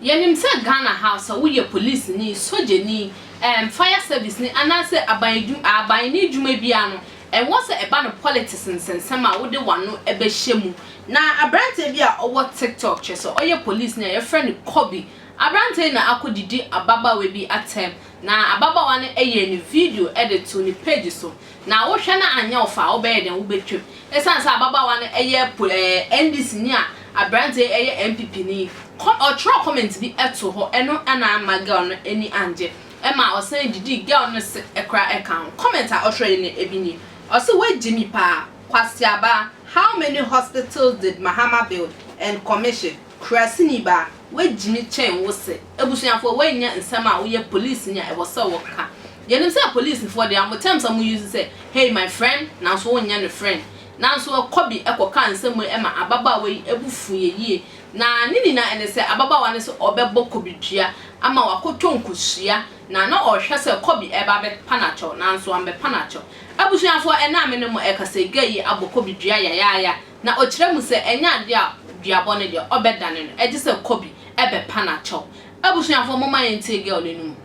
Yɛnim sɛ Ghana ha sɛ woyɛ polisini, sogyani, ɛɛm fire service ni anaasɛ aban adwuma aban ni dwuma biara no, ɛwɔ sɛ ɛba no politics nsɛnsɛm a wode w'ano bɛhyɛ mu. Na aberanteɛ bi a ɔwɔ TikTok kyerɛ sɛ ɔyɛ polisini a yɛfrɛ no Kobe. Aberanteɛ yi na akɔdidi ababaawa bi atɛm na ababaawa no yɛɛ ne video de too ne page so. Na wohwɛ na anyɛ wo fɛ a wobɛyɛ dɛn? Wobɛtwam. Ɛsiane sɛ ababaawa no yɛ po ɛɛ NDC ni a aberanteɛ yi yɛ NPP ni, kɔ ɔtwerɛɛ comment bi too hɔ, ɛno na amma girl no ani angye. Ɛma ɔsan didii girl no se koraa ka ho. Comment a ɔtwerɛeɛ no ebi nie, ɔse woagye me paa, Kwasiaba, how many hospitals did Mahama build and commission? Kurasini baa, woagyimi kyɛn wo se. Abusuafoɔ woannya nsɛm a woyɛ police ni a ɛwɔ sɛ woka. Yɛnim sɛ policefoɔ deɛ ɔmo terms a ɔmo use sɛ hey my friend nanso wonyɛ no friend. Nanso ɛkɔ bi ɛkɔka nsɛm wei ɛma ababaawa yi bo fuiɛ yie. Na ne nyinaa ɛne sɛ ababaawa no se ɔbɛbɔ Kobe dua ama wakɔtɔ nkosua na na ɔrehwɛ sɛ Kobe ɛreba abɛpa no akyɛw nanso wambɛpa no akyɛw. Abusuafoɔ ɛnnɛ a me ne mo ɛrekasa yi girl yi abɔ Kobe dua yayaaya na ɔkyerɛ mu sɛ ɛnyɛ adeɛ a duabɔ no deɛ ɔbɛdane no ɛgye sɛ Kobe ɛbɛpa no akyɛw. Abusuafoɔ momma yɛntie girl no anom.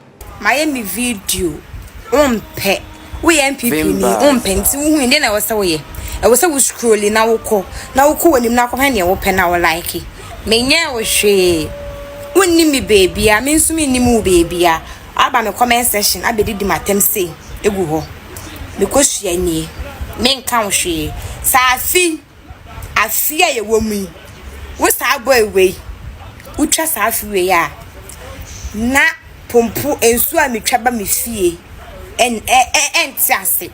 Mayɛ me video wompɛ woyɛ NPP ni wompɛ nti wohu yi deɛ na ɛwɔ sɛ woyɛ ɛwɔ sɛ wo scrolli na wokɔ na wokɔ w'anim na akɔhwɛ neɛ wopɛ na wo like menyɛɛ wo hwee wonnim me baabia me nso mennim wo baabia aba me comment section abɛdidi m'atɛm sei egu hɔ mekɔsua nie menka wo hwee saa afi Afe a yɛwɔ mu yi, wo saa boy wei, wotwa saa afe wei a, na pompo nsuo a metwa ba me fie ɛn ɛ ɛ ɛnte ase.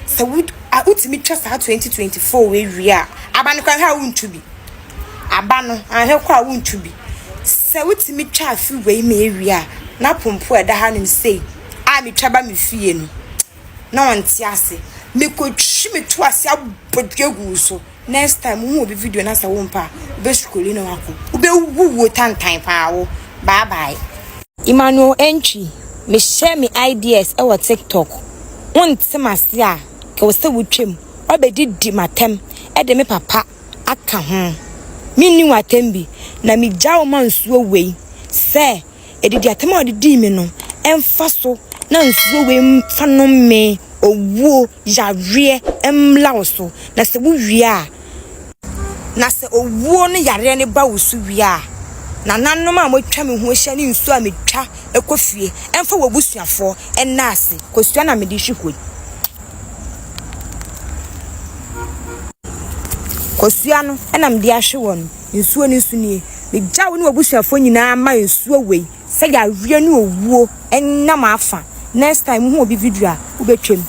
Sɛ wo wotumi twa saa 2024 wei wie a, aba no koraa hwɛ a wontu bi. Aba no anhwɛ koraa a wontu bi. Sɛ wotumi twa afe wei ma ewie a, na pompo a ɛda hanom sei a metwa ba me fie no, na ɔnte ase. Mekɔtwi me to ase abɔ dua gu wo so. Next time wohu obi video na sɛ wompɛ a, wobɛscrolli na wakɔ. Wobɛwu wuo tantan paa wo. Bye bye. Emmanuel Antwi, Me share me ideas wɔ TikTok, wonte m'ase a, ɛwɔ sɛ wotwam. Woabɛdidi m'atɛm de me papa aka ho. Menni wo atɛm bi, na megya wo ma nsuo wei sɛ Adidi atɛm a ɔde dii me no mfa so na nsuo wei mfa nnome, owuo, yareɛ mmra wo so. Na sɛ wowie a, na sɛ owuo ne yareɛ no ba wo so wie a, nananom a moatwa me ho ahyia ne nsuo a metwa kɔ fie mfa w'abusuafoɔ nna ase. Kosua na mede rehwe hɔ yi. Kosua no na mede ahwe hɔ no. Nsuo no nso nie. Megya wo ne w'abusuafoɔ nyinaa ma nsuo wei sɛ yareɛ ne owuo nna mo afa. Next time wohu obi video a, wobɛtwam.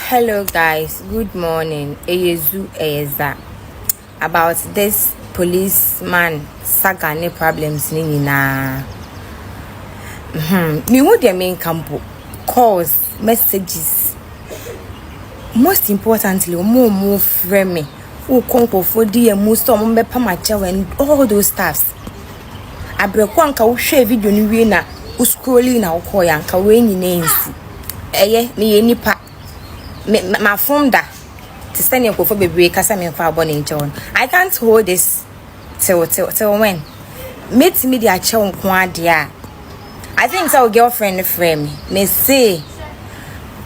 Hello guys, good morning. Ɛyɛ zu, ɛyɛ za. About this policeman saga ne problems ne nyinaa. Hmm, mehu deɛ menka mpo. Calls, messages. Most importantly, wɔn a wɔfrɛ me. Wokɔ nkurɔfoɔ DM mu sɛ wɔn bɛpam akyɛw and all those stuffs. Abrɛko anka wohwɛɛ video no wie na wo scrolling na wokɔɔ yɛ anka wei nyinaa nsi. Ɛyɛ meyɛ nipa. Me mafom da. Te sɛ nea nkurɔfoɔ bebree ka sɛ memfa bɔne nkyɛ wɔn. I can't hold this till till till when? Mɛtumi de akyɛ wo nko adeɛ a. I think sɛ wo girlfriend no frɛ me. Me se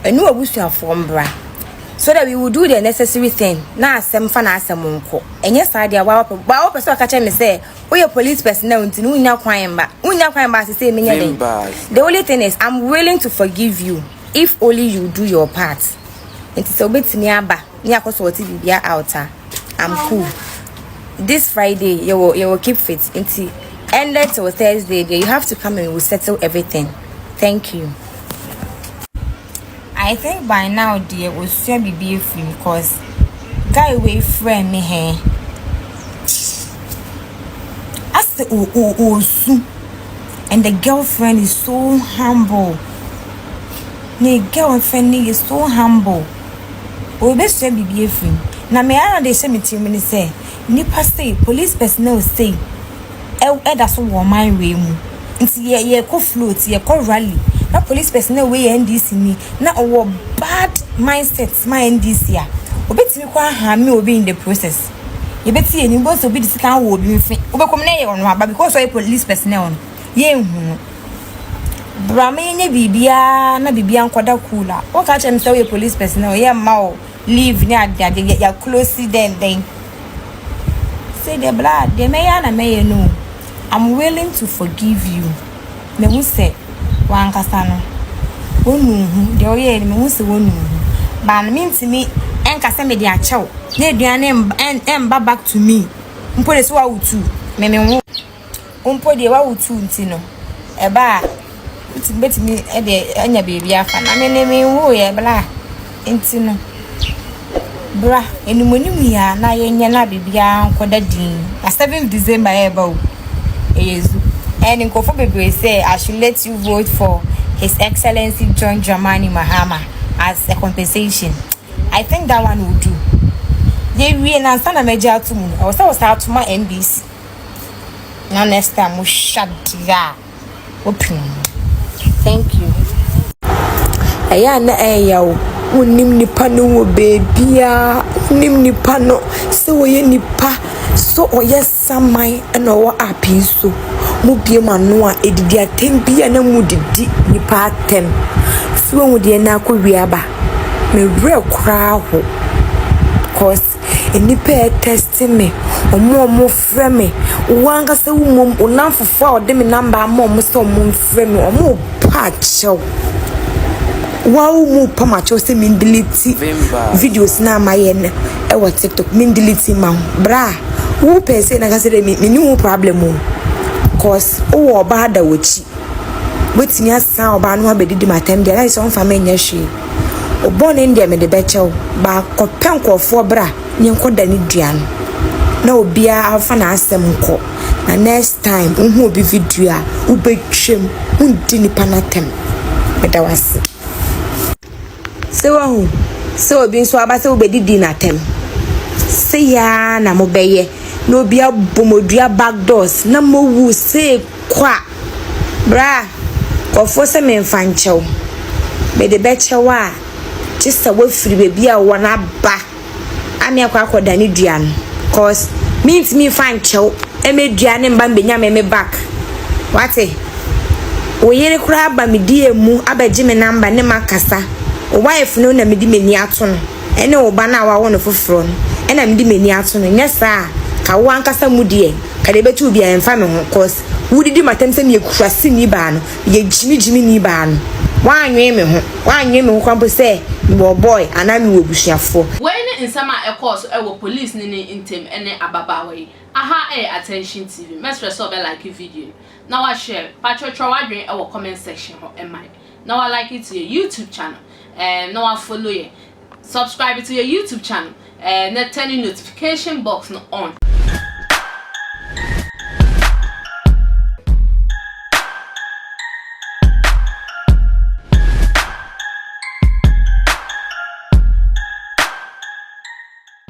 ɛne w'abusuafoɔ mbra so that we will do the necessary thing na asɛm fa n'asɛm nkɔ. Ɛnyɛ saa deɛ wa wopɛ wa wopɛ sɛ ɔka kyerɛ me sɛ woyɛ police personnel nti no wonnya kwan mba. Wonnya kwan mba ase sɛ menyɛ dɛn. The only thing is I'm willing to forgive you if only you do your part. Nti sɛ wobɛtumi aba ne akɔ sɛ ɔte biribia out a I'm cool. This Friday yɛwɔ yɛwɔ keep fit nti ended till Thursday deɛ you have to come and we will settle everything. Thank you. I think by now deɛ osua biribi afiri mu cause guy wei frɛ me hɛn asɛ ɔɔsu and the girlfriend is so humble ne girlfriend no yɛ so humble ɔbɛsua biribi afiri mu na me ara de hyɛ me tirim ne sɛ nipa sei police personnel sei ɛda so wɔ ɔman wei mu nti yɛ yɛkɔ float yɛkɔ rally na police personnel wei yɛ NDC ni na ɔwɔ bad mindset ma NDC a obetumi kɔ ahame obi in the process. Yɛbɛte yɛn anim, wobɛhu sɛ obi de sika awɔ obi mfe. Wobɛkɔ mu na ɛyɛ ɔno aba because ɔyɛ police personnel no, yɛnhu no. Bra ma yɛnyɛ biribiara na biribiara nkɔda cool a. Woka kyerɛ me sɛ woyɛ police personnel, yɛmma wo leave ne adeade, yɛ close dɛn dɛn. Sɛ deɛ bra, deɛ mɛyɛ a na mɛyɛ no. I'm willing to forgive you. Mehu sɛ wankasa no, wonu ho, deɛ woyɛɛ no mehu sɛ wonu ho. But no mentumi ɛnka sɛ mede akyɛ wo na aduane ɛmba back to me. Mpo de sɛ wawo tu, me me wo. Mpo deɛ wawo tu nti no, ɛba a wotumi bɛtumi de anya biribi afa. Na me ne me nwoeɛ bra. Nti no, bra animuanim yi a na yɛnyɛ na biribiara nkɔda din. Na 7th December ɛreba o. Ɛyɛ zu. And nkurɔfoɔ bebree sɛ I should let you vote for His Excellency John Dramani Mahama as a compensation. I think that one will do. Yɛwie na ansa na mɛgye ato mu no, ɛwɔ sɛ wɔsan ato ma NDC. Na next time wohwɛ adeɛ a, wopene mu. Thank you. Ɛyɛ a na ɛyɛ wo. Wonnim nipa no wɔ beebiara. Wonnim nipa no sɛ ɔyɛ nipa, sɛ ɔyɛ saman ɛna ɔwɔ app yi so. Mobue mo ano a, ɛdidi atɛm bi a na modidi nipa atɛm. So woahu deɛ na akɔwie aba? Me werɛ koraa ho. Cause nnipa a ɛtext me, ɔmo a ɔmo me, wo ankasa wo mmom, wo namfofoɔ a ɔde me number ama ɔmo sɛ ɔmo mfrɛ me, ɔmo pa akyɛw. Wa wo mu pa makyɛw sɛ me delete videos na amayɛ no ɛwɔ TikTok, me delete ma wo. Bra, wo pɛ sɛ na ka sɛ dɛ me me ho problem o. Cause wowɔ ɔbaa da w'akyi. Wobɛtumi asan ɔbaa no ho abɛdidi m'atɛm deɛ na kyerɛ sɛ ɔmfa me nyɛ hwee. Wo bɔne deɛ mede bɛkyɛ wo. Baakɔpɛ nkurɔfoɔ bra ne yɛnkɔda ne dua no. Na obiara afa n'asɛm nkɔ. Na next time wohu obi video a wobɛtwam wondi nipa n'atɛm. Meda wo ase. Sɛ wahu sɛ obi nso aba sɛ wobɛdidi n'atɛm. Sɛ yaa na mobɛyɛ na obi abɔ mo dua back doors na mowu see kwa. Bra, nkurɔfoɔ sɛ memfa nkyɛw. Mede bɛkyɛ wo a, gye sɛ woafiri baabi a wowɔ no aba ame akɔ akɔda ne dua no. Cause mentumi mfa nkyɛw ɛmɛ dua ne mba mbɛnya me me back. Wate? Wo yere koraa aba me DM mu abɛgye me number ne makasa. Wo wife no na mede m'ani ato no. Ɛne wo ba no a wawo no foforɔ no ɛna mede m'ani ato no. Nyɛ saa a, ka wo ankasa mu deɛ, ka deɛ ɛbɛtu wo biara ɛmfa me ho. Cause wodidi m'atɛm sɛ meyɛ kuraseni baa no, meyɛ gyimigyimini baa no. Woannwene me ho. Woannwene me ho koraa mpo sɛ mewɔ boy anaa mewɔ abusuafoɔ. Wei ne nsɛm a ɛkɔɔ so wɔ police ne ne ntem ne ababaawa yi. Aha ɛyɛ Attention TV. Mɛsrɛ sɛ ɔbɛ like video no na wa share. Patwɛtwɛ w'adwene wɔ comment section hɔ ɛma yɛ. Na wa like to yɛ YouTube channel. Na wa follow yɛ. Subscribe to yɛ YouTube channel. Na turn notification box no on.